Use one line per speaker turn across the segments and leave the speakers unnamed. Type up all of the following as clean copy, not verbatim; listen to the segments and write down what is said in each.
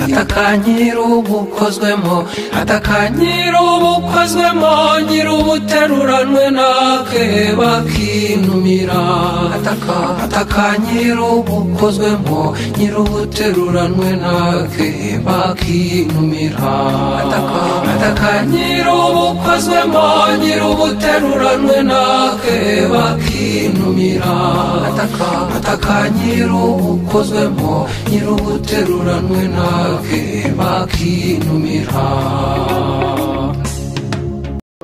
Ataka nyirubukozwemo, ataka nyirubukozwemo, nyirubuteruranwe nake bakinumira. Ataka, ataka nyirubukozwemo, nyirubuteruranwe nake bakinumira. Ataka, ataka nyirubukozwemo, nyirubuteruranwe nake bakinumira. Ataka, ataka nyirubukozwemo, nyirubuteruranwe nake bakinumira.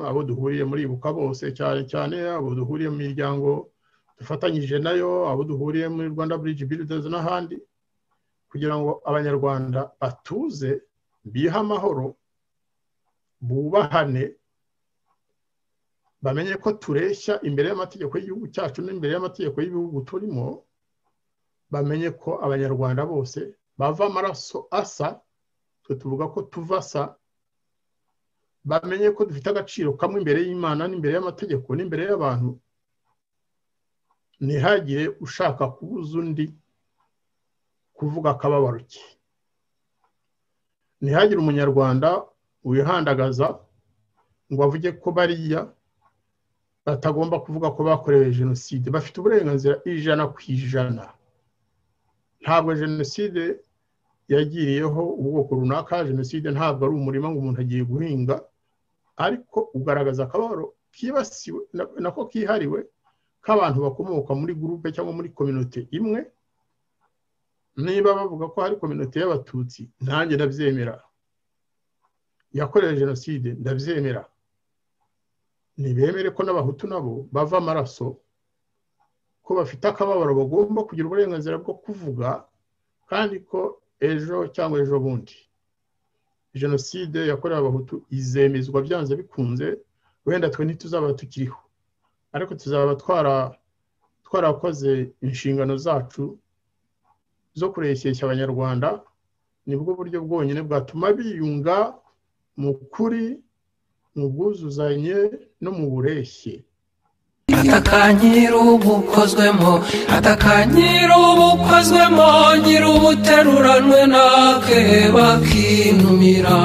Abo duhuriye muri Ibuka bose, cyane cyane abo duhuriye mu miryango dufatanyije nayo, abo duhuriye muri Rwanda Bridge Builders n'ahandi, kugira ngo Abanyarwanda batuze, bihe amahoro, bubahane, bamenye ko tureshya imbere y'amategeko y'igihugu cyacu n'imbere y'amategeko y'ibihugu turimo, bamenye ko Abanyarwanda bose bava amaraso asa, twe tuvuga ko tuva asa, bamenye ko dufite agaciro kamwe imbere y'Imana n'imbere y'amategeko n'imbere y'abantu. Ntihagire ushaka kubuza undi kuvuga akababaro ke, ntihagire Umunyarwanda wihandagaza ngo avuge ko bariya batagomba kuvuga ko bakorewe jenoside. Bafite uburenganzira 100%. Ntabwo jenoside yagiriyeho ubwoko runaka, jenoside ntabwo ari umurima ngo umuntu agiye guhinga, ariko ugaragaza akababaro kibasiwe nako kihariwe k'abantu bakomoka muri groupe cyangwa muri communauté imwe. Niba bavuga ko hari communauté y'Abatutsi, nanjye ndabyemera, yakorewe jenoside ndabyemera. Ntibemere ko n'Abahutu nabo bava amaraso, ko bafite akababaro, bagomba kugira uburenganzira bwo kuvuga, kandi ko ejo cyangwa ejo bundi jenoside yakorewe Abahutu izemezwa byanze bikunze. Wenda twe ntituzaba tukiriho, ariko tuzaba twarakoze inshingano zacu zo kureshyeshya Abanyarwanda. Nibwo buryo bwonyine bwatuma biyunga mu kuri, mu bwuzuzanye no mu bureshye.
Ataka nyirubukozwemo, ataka nyirubukozwemo, nyirubuteruranwe nake bakinumira.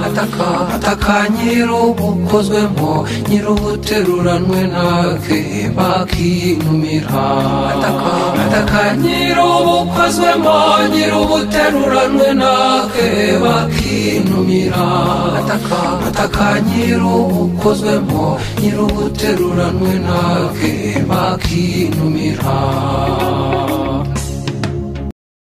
Ataka, ataka nyirubukozwemo, nyirubuteruranwe nake bakinumira. Ataka, ataka nyirubukozwemo, nyirubuteruranwe nake bakinumira. Ataka, ataka nyirubukozwemo, nyirubuteruranwe nake bakinumira.